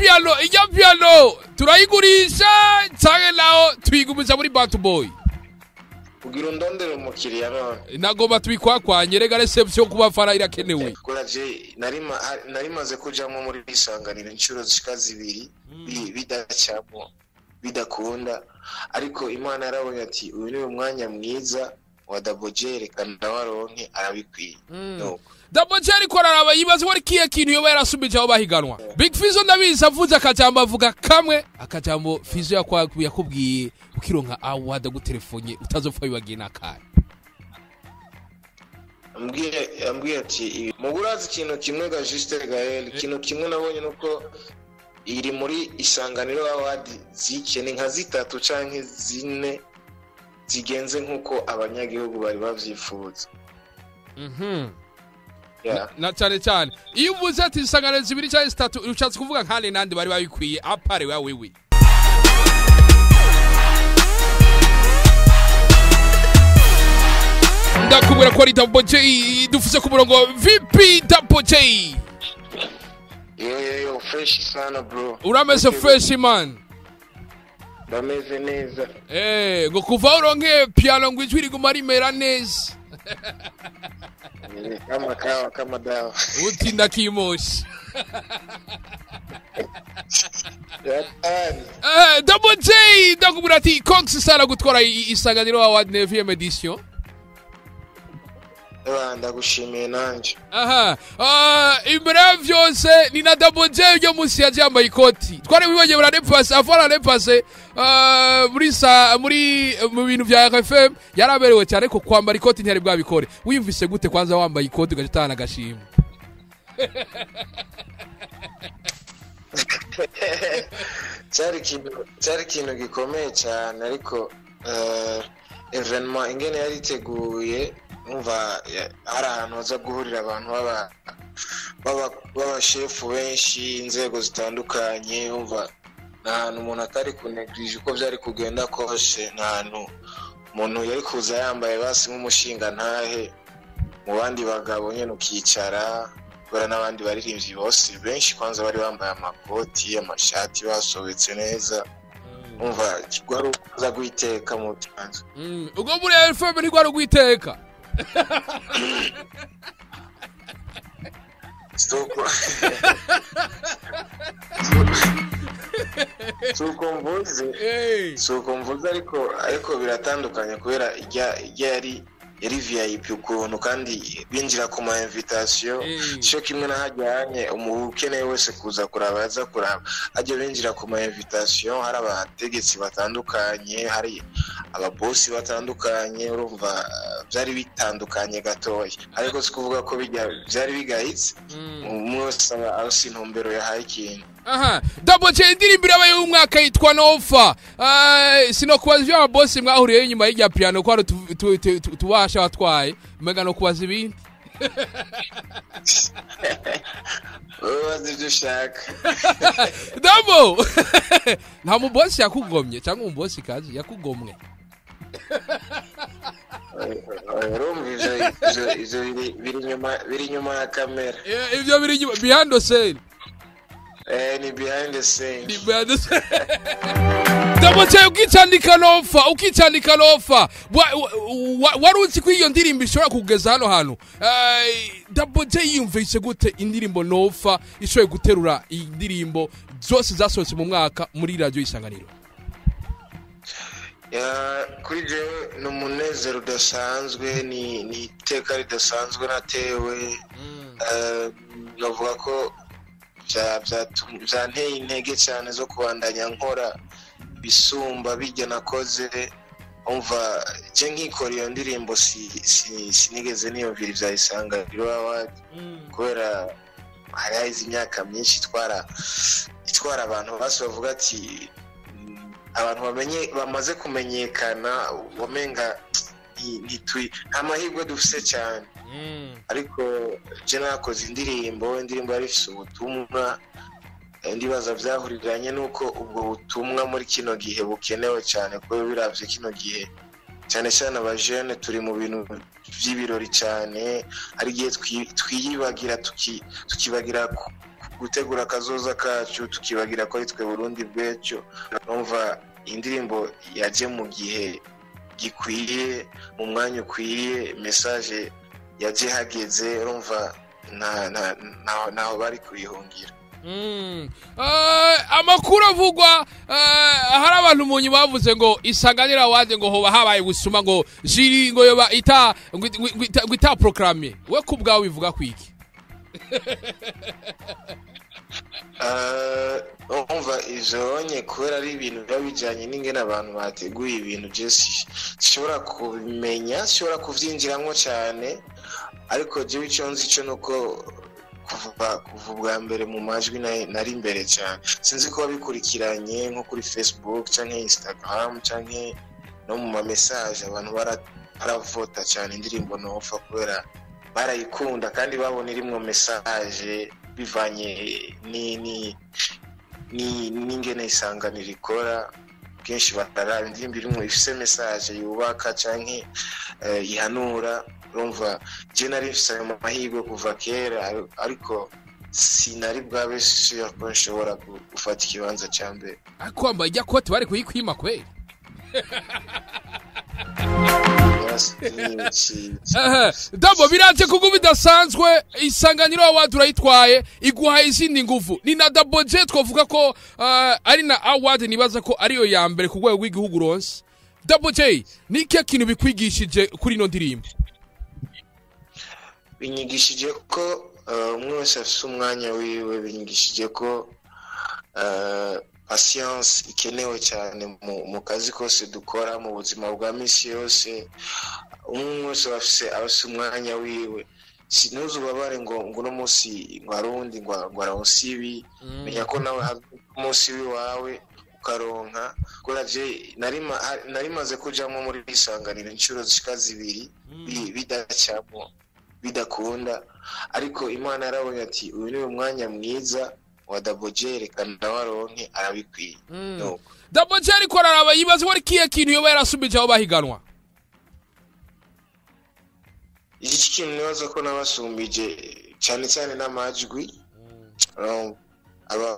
Ijya piano turayigurisha canke naho tuyigumiza muri Bantu Boy? Kugira undondere umukiriya none. Nagomba tubikwakwanye, rega réception ku bafana irakenewe. Kubera je nari maze kujamwo muri Isanganiro inshuro zishika zibiri, bidacamo, bidakunda, ariko Imana yarabonye ati: "Uyu niwe mwanya mwiza wa Double J, reka ndawaronke, arabikwiye." Nuko. Double J ariko araraba, yibaza ko ari kihe kintu yoba yarasubije aho bahiganwa. Big Fizzo, ndabizi, avuze akajambo, avuga kamwe akajambo Fizzo yakubwiye ukironka award, agutelefone, utazopfa wibagiye n'akahe? Ambwiye ati: "Mugurazi ikintu kimwe ga Juste Gael, ikintu kimwe nabonye nuko iri muri Isanganiro Award zike, ni nka zitatu canke zine zigenze nk'uko abanyagihugu bari bavyifuza." Yeah. Na cyane cyane iyo uvuze ati Isanganiro zibiri cyangwa zitatu, ushatse kuvuga nkandi nandi bari babikwiye à part wa wewe? Ndakubwira ko ari Double J dufise ku murongo. VP Double J? Yo yo yo, fresh sana bro. Urameze fresh, man? Ndameze neza. Ngo kuva uronke piano, ngo ijwi riguma rimera neza. Kama kawa kama dawa. Utinda kimoshi. Yatani. Double J, ndakubwira ati congs sana gutwara Isanganiro Award 9e edition. Ewa, ndagushimiye nanje. Aha, imbere ya vyose ni na Double J uyo munsi yaje yambaye ikoti. Twari bibonye buranepase afara nepase muri sa muri mu bintu vya RFM, yaraberewe cyane ko kwambara ikoti ntiyari bwabikore. Wiyumvise gute kwanza wambaye ikoti ugahitana agashimwe? Cyari ikintu gikomeye cyane, ariko événement ingene yari iteguye, umva, hari ahantu haza guhurira abantu b'abashefu benshi, inzego zitandukanye. Umva, ni ahantu umuntu atari kunegirije uko byari kugenda kose, ni ahantu umuntu yari kuza yambaye basi nk'umushinga ntahe mu bandi bagabo nyine, ukicara, kubera n'abandi baririmbyi bose benshi kwanza bari bambaye amakoti, amashati, basobetse neza. Umva, rwari ukuza guiteka mu bisanzwe. Ubwo muri RFM ntigwari ugwiteka. Suko mvuze. Suko mvuze, ariko biratandukanye kubera ijya yari VIP ukuntu, kandi binjira ku ma invitation. Cyo kimwe n'ahajyanye umuntu ukeneye wese kuza kuraba yaza kuraba. Hajya binjira ku ma invitation, hari abategetsi batandukanye, hari ababosi batandukanye. Urumva, byari bitandukanye gatoya, ariko si kuvuga ko byari bigayitse. Umwe wese aba afise intumbero yahaye ikintu. Aha, Double J, indirimbo irabaye y'umwaka yitwa Nofa. Sinokubaza ivyo ababosi mwahuriyeyo inyuma y'irya piano, ko hari tubasha watwaye, umenga no kubaza ibindi. Wowe wazi ibyo ushaka. Double, nta mubosi yakugomye cyangwa umubosi kazi yakugomwe? Urumva, ivyo biri inyuma ya kamera. Ivyo biri inyuma, behind the scene. Ni behind the scene. Ni behind the scene. Double J, ukicandika Nofa, ukicandika Nofa, wari uzi ko iyo ndirimbo ishobora kugeza hano hantu? Double J yiyumvise gute indirimbo Nofa ishoboye guterura indirimbo zose zasohotse mu mwaka muri Radio Isanganiro? Ya, kuri jewe ni umunezero udasanzwe, ni iteka ridasanzwe natewe. Bavuga ko byanteye intege cyane zo kubandanya nkora bisumba bijya nakoze. Umva, je nkikora iyo ndirimbo sinigeze niyumvira ibya Isanganiro Award, kubera hari haheze imyaka myinshi itwara abantu basi bavuga ati abantu bamenye bamaze kumenyekana, wamenga nta mahirwe dufise cyane. Ariko je nakoze indirimbo yari ifise ubutumwa. Ndibaza byahuriranye n'uko ubwo butumwa muri kino gihe bukenewe cyane, kuko biravye kino gihe, cyane cyane abajene, turi mu bintu by'ibirori cyane. Hari igihe twiyibagira, tukibagira Gutegura akazoza kacu, tukibagira ko ari twe Burundi bw'ejo. Urumva, indirimbo yaje mu gihe gikwiye, mu mwanya ukwiye, message yaje hageze. Urumva, ntaho bari kuyihungira. Amakuru avugwa, hari abantu munyi bavuze ngo Isanganiro Award ngo hoba habaye gusuma, ngo jury ngo yoba ita ngo ita proclamé. We ku bwawe bivuga kwiki? Umva, ivyo nye kubera ari ibintu biba bijanye n'ingene abantu bateguye ibintu, je sinshobora kubimenya, sinshobora kuvyinjiramwo cane, ariko jewe ico nzi co nuko kuva ubwa mbere mu majwi nari imbere cyane. Sinzi ko babikurikiranye nko kuri Facebook canke Instagram canke no mu ma message, abantu baravota cyane indirimbo Nopfa kubera barayikunda kandi babona irimwo message bivanye ni ni ni n'ingene Isanganiro ikora. Kenshi bataraba indirimbo irimwo ifise message yubaka canke ihanura. Urumva, je nari mfise ayo mahirwe kuva kera, ariko sinari bwabe sûr ko nshobora gufata ikibanza ca mbere. Ariko wambaye ijya koti bari kuyikwima kweli. Dabo, biraje kuko bidasanzwe, Isanganiro Award urayitwaye, iguha izindi nguvu. Ni na Double J, twavuga ko ari na award nibaza ko ariyo ya mbere ku rwego rw'igihugu ronse. Double J, ni ikihe kintu bikwigishije kuri ino ndirimbo? Binyigishije ko umwe wese afise umwanya wiwe. Binyigishije ko patience ikenewe cyane mu kazi kose dukora mu buzima bwa misi yose. Umwe wese aba afise umwanya wiwe. Ntuzubabare ngo uno munsi ngo arundi ngo aronse ibi. Menya ko nawe hari umunsi w'iwawe ukaronka. Kubera je nari maze kujamwo muri Isanganiro inshuro zishika zibiri, bidacamwo, bidakunda, ariko Imana yarabonye ati: "Uyu niwe mwanya mwiza wa Double J, reka nawe aronke, arabikwiye." Nuko. Double J ariko araraba, yibaza ko ari kihe kintu yoba yarasubije aho bahiganwa. Iki kintu nibaza ko nabasumbije cyane cyane n'amajwi.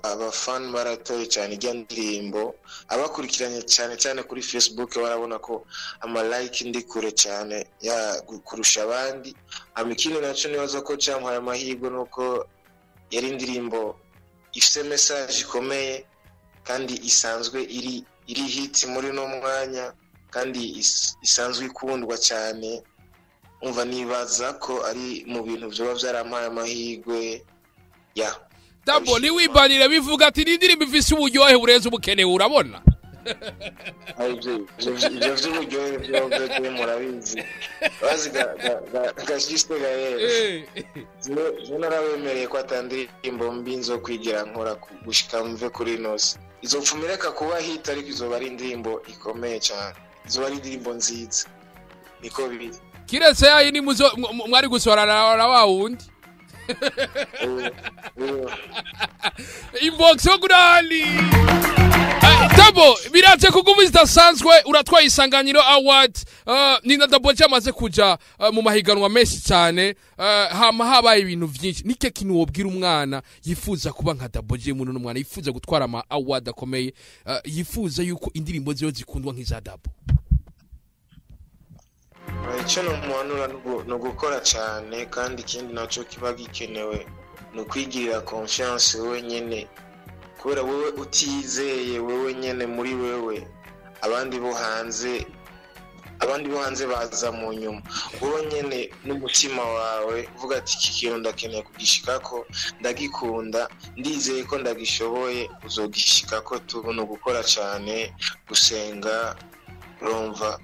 Abafani baratoye cyane ijya ndirimbo, abakurikiranye cyane cyane kuri Facebook barabona ko ama like ndi kure cyane ya kurusha abandi. Hama ikindi nacyo nibaza ko cyamuhaye amahirwe nuko yari indirimbo ifite message ikomeye kandi isanzwe iri hit muri no mwanya, kandi isanzwe ikundwa cyane. Umva, nibaza ko ari mu bintu byoba byarampaye amahirwe ya. Dabo, ntiwibanire, bivuga ati ni indirimbo ifise uburyohe burenze ubukenewe, urabona. Ivyo vy'uburyohe byo murabizi, bazi gashiste gahere. Je narabemereye ko ata ndirimbo mbi nzokwigira nkora gushika mve kuri nosi. Izopfuma ireka kuba hit, ariko izoba ari indirimbo ikomeye cyane, izoba ari indirimbo nziza, niko biri. Kiretse yayi ni muzo mwari gusorana na wa wundi inbox yo gurali. Dabo, biraje kuguma zidasanzwe, uratwaye Isanganiro Award. Ni na Double J amaze kuja mu mahiganwa menshi cyane, hama habaye ibintu vyinshi. Nike kintu wobwira umwana yifuza kuba nka Double J, muntu n'umwana yifuza gutwara ama award akomeye, yifuza yuko indirimbo ziwe zikundwa nk'iza Dabo? Icyo nomuhanura ni ugukora cyane, kandi ikindi nacyo kiba gikenewe ni ukwigirira confiance wowe nyene, kubera wowe utizeye wowe nyene muri wewe, abandi bo hanze baza mu nyuma. Wowe nyene n'umutima wawe uvuga ati: "Iki kintu ndakeneye kugishikako, ndagikunda, ndizeye ko ndagishoboye," uzogishikako tu. Ni ugukora cyane, gusenga. Urumva,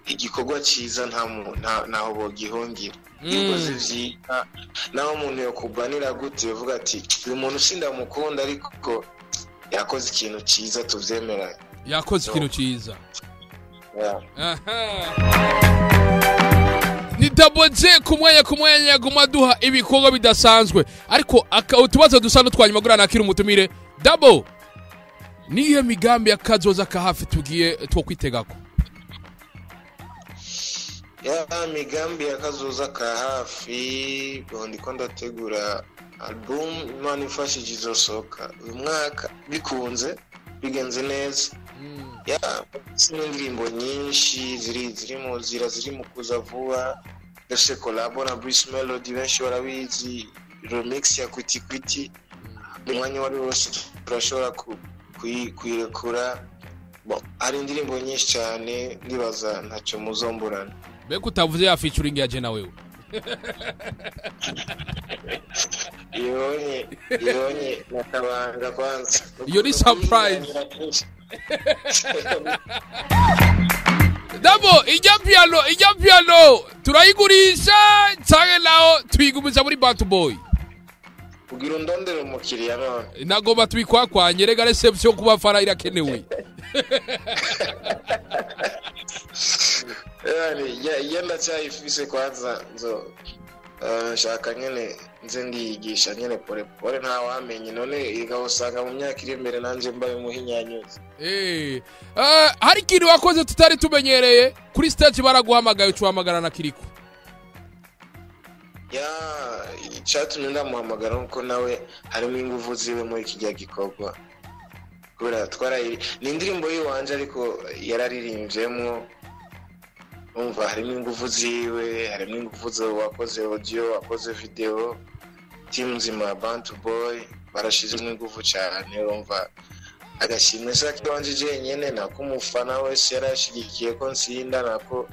igikorwa cyiza ntaho bogihungira. Iyo ukoze vyiza, naho umuntu yokubanira gute, uvuga ati: "Uyu muntu sindamukunda, ariko yakoze ikintu cyiza, tuvyemeranye." Yakoze ikintu ciza. Yeah. Aha. Ni Double J ku mwanya aguma aduha ibikorwa bidasanzwe, ariko utubazo dusa n'utwanyuma gura nakira umutumire. Double, niyo migambi y'akazoza ka hafi tugiye two kwitegako? Ya migambi yakazoza ka hafi, ndiko ndategura album, Imana ifashije izosohoka uyu mwaka bikunze bigenze neza. Ya n'indirimbo nyinshi ziri mu nzira, ziri mu kuza vuba. Ndafise collabo na Bruce Melody, benshi barabizi, remix ya Kwiti Kwiti. Mu mwanya wari wose turashobora kuyirekura. Bon, hari indirimbo nyinshi cyane, ndibaza ntacyo muzomburana. Mbega utavuze ya featuring ya Jena wewe? Ibonye nakabanga kwanza. Iyo ni surprise. Dabo ijya piano turayigurisha canke naho tuyigumiza muri Bantu Boy? Kugira undondere umukiriya none. Nagomba tubikwakwanye, rega reception kubafana irakenewe. Yani ya ndacyayifise kwanza, nzo nshaka nyene nze ndiyigisha nyene pole pole, ntawamenye none igahosanga mu myaka iri imbere nanje mbaye umuhinyanyuzi. Hari ikintu wakoze tutari tumenyereye kuri stage, baraguhamagaye ucuhamagara na Kiriko. Ya icatumye ndamuhamagara nuko nawe harimo inguvu ziwe muri kijya gikorwa, kubera twarayi ni indirimbo yiwanje ariko yararirimvyemwo, umva harimo inguvu ziwe, harimo inguvu zo wakoze audio, wakoze video, team nzima Bantu Boy barashizemo inguvu cyane. Urumva agashimwe saki wanje jenyene, nako umufana wese yarashigikiye ko nsinda, nako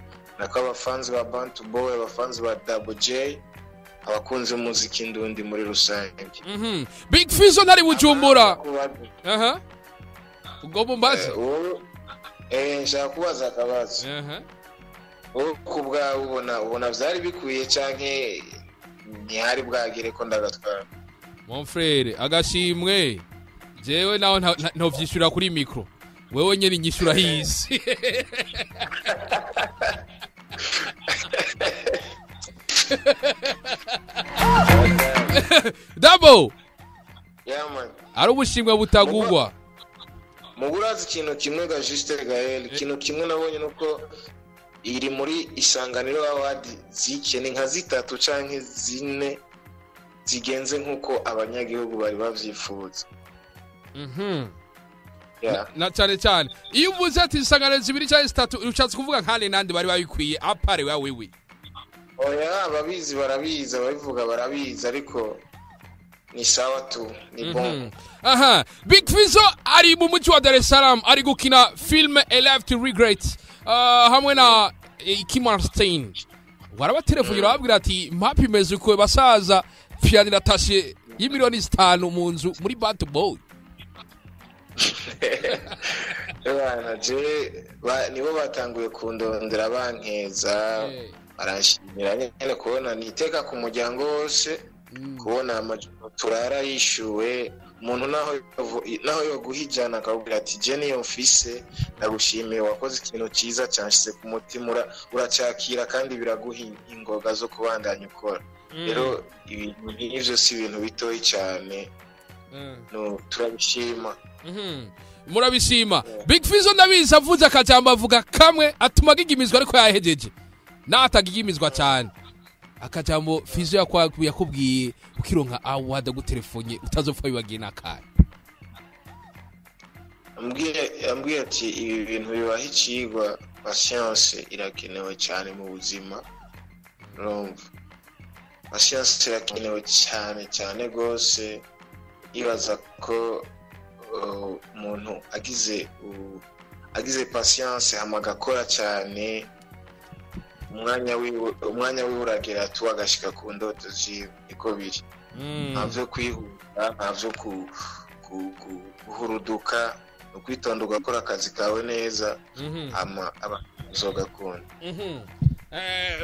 abafanzi ba Bantu Boy, abafanzi ba Double J, abakunze umuziki ndundi muri rusange. Big Fizzo ntari Bujumbura. Ugomba mbaze? Nshaka kubaza akabazo. Wowe ku bwawe ubona vyari bikwiye canke ntihari bwagere ko ndagatwara? Mon frere, agashimwe jewe naho ntovyishura kuri micro, wewe nyene nyishura hisi. Dabo. Yeah man. Ari ubushimwe butagugwa. Mugurazi ikintu kimwe ga Juste Gael, ikintu kimwe nabonye nuko iri muri Isanganiro Award zikene nka zitatu canke zine zigenze nkuko abanyagihugu bari bavyifuza. Yeah. Na cyane cyane iyo uvuze ati Isanganiro zibiri canke zitatu, ushatse kuvuga nkane nandi bari babikwiye apare wa wewe? Oya, ababizi barabizi, ababivuga barabizi, ariko ni sawa tu, ni bon. Aha, Big Fizzo ari mu mujyi wa Dar es Salaam ari gukina film A Life to Regret hamwe na Kim Arstein. Warabaterefone urababwira ati mapi imeze uko basaza, piano iratashe y'imiliyoni 5 mu nzu muri Bantu Boy. Bana je nibo batanguye kundondera bankeza, baranshimira nyene kubona niteka ku muryango wose, kubona amajoro turara yishuwe, umuntu naho yoguhijana akabwira ati je niyo mfise, ndagushimiye wakoze ikintu cyiza cyanshize ku mutima, uracakira kandi biraguha ingoga zo kubandanya ukora. Rero ibintu nk'ivyo si ibintu bitoyi cyane, no turabishima. Murabishima. Big Fizzo ndabizi avuze akajambo avuga kamwe atuma agigimizwa, ariko yahejeje natagigimizwa cyane. Akajambo Fizzo yakubwiye ukironka award gutelefone utazopfa bibagiye nakaye. Ambwiye ati ibi bintu bibaho icigwa, patience irakenewe cyane mu buzima. Urumva patience irakenewe cyane cyane gose. Ibaza ko umuntu agize patience hama agakora cyane, umwanya wiwe uragera tu agashika ku ndoto ziwe, niko biri. Ntavyo kwihuta, ntavyo guhuruduka, no kwitonda ugakora akazi kawe neza, ama abantu bazogakunda.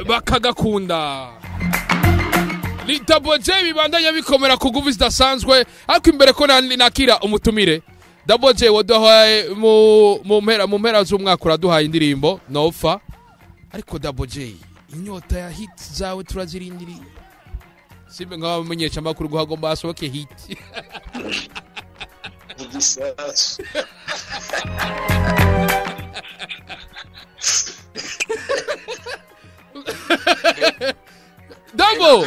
Bakagakunda. Ni Double J bibandanya bikomera ku nguvu zidasanzwe, ariko imbere ko nakira umutumire Double J waduhaye mu mpera z'umwaka uraduhaye indirimbo Nofa, ariko Double J inyota ya hit zawe turazirindiriye. Simbe nk'abamenyesha amakuru guhagomba hasohoke hit. Igisasu. Double,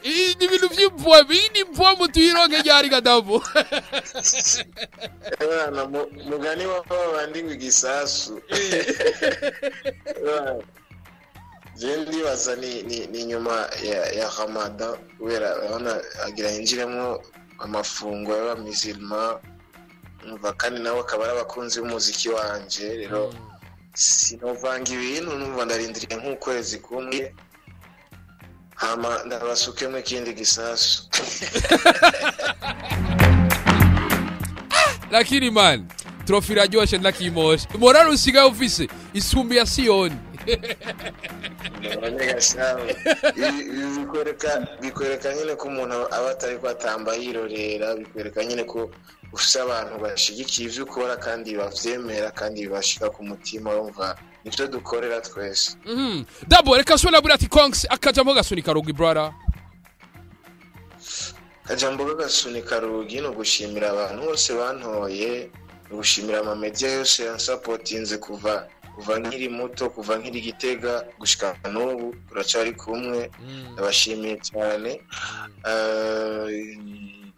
iyi ni ibintu vy'impwemu, iyi ni impwemu tuyironke ryari ga Double? Ebana, mugani wa babandi ngo igisasu. Ebana, je ndibaza ni nyuma ya Ramadan, kubera urabona agira yinjiremo amafungo y'abamizilma, umva, kandi nabo akaba ari abakunzi b'umuziki wanje. Rero sinovanga ibintu, numva ndarindiriye nk'ukwezi kumwe, hama ndabasukemo ikindi gisasu. Lakini man, trophy iraryoshe, ndakimoshe morale usigaye ufise isumbi ya Siyoni. None gashawe, ibi bikwereka nyine ko umuntu aba atari ko atamba yirorera, bikwereka nyine ko ufise abantu bashigikiye ivyo ukora kandi bavyemera kandi bibashika ku mutima. Urumva nivyo dukorera twese. Double, reka sona buri ati conks akajambo gasunika rugi, brother. Akajambo k'agasunika rugi ni ugushimira abantu bose bantoye, ni ugushimira amamedia yose yansapotinze kuva nkiri muto, kuva nkiri Gitega gushika n'ubu turacari kumwe. Ndabashimiye cyane.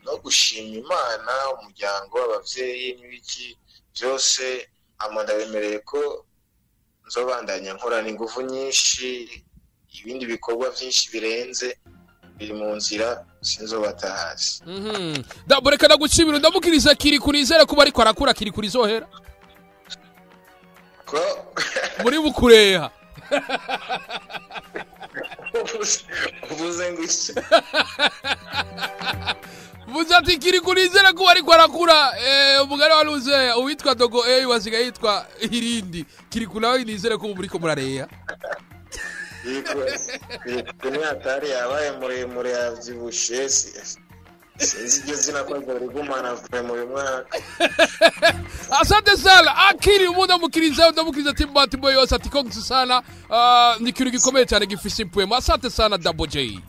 No gushima Imana, umuryango, abavyeyi n'ibiki byose. Hama ndabemereye ko nzobandanya nkorana ingufu nyinshi, ibindi bikorwa byinshi birenze biri mu nzira, sinzobatahazi. Double, reka ndagushimira, ndamukiriza kiri kunizera kuba ariko arakura kiri kurizohera ko muri bukureha. Uvuze ngo iki? Vuze ati kiri kunizera kuba ariko arakura. Umugari waruze uwitwa Dogo A wasigaye yitwa Irindi, kiri kunawe nizere ko muriko murareha. Yego, ni hatari, yabaye muremure, yavyibushe, sinzi iryo zina ko rigumana vuye mu mwaka. Asante sana akiri umuntu amukiriza, ndamukiriza timbati boy yose ati congs sana. Ni ikintu gikomeye cyane gifise impwemu. Asante sana, Double J.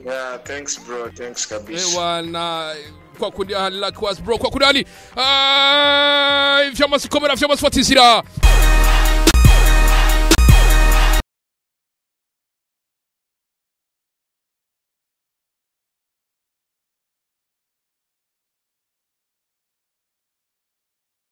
Yeah, thanks bro, thanks kabisa. Ewana, kwa kundi ahali like was bro, kwa kundi ahali vyamaze komera, vyamaze fatizira.